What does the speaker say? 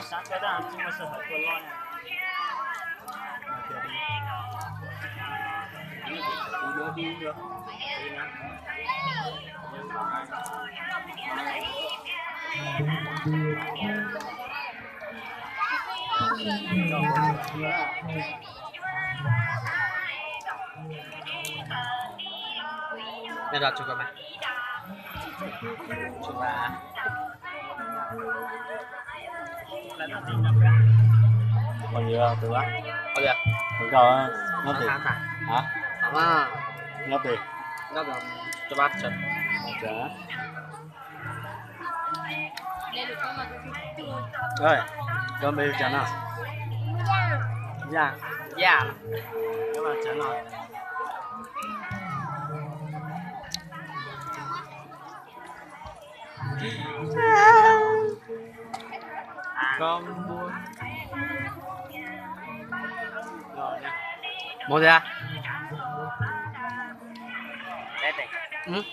Nyob rau tsuas koj mas. Tsuas. Còn gì không? Từ bác. Có gì ạ? Từ cậu á, nhớ từ. Hả? Hả? Nhớ từ. Nhớ từ. Cho bác chụp. Được. Rồi, con bây giờ nó. Dạ. Dạ. Các bạn chấm rồi. Có mua. Mua gì à? Ừ.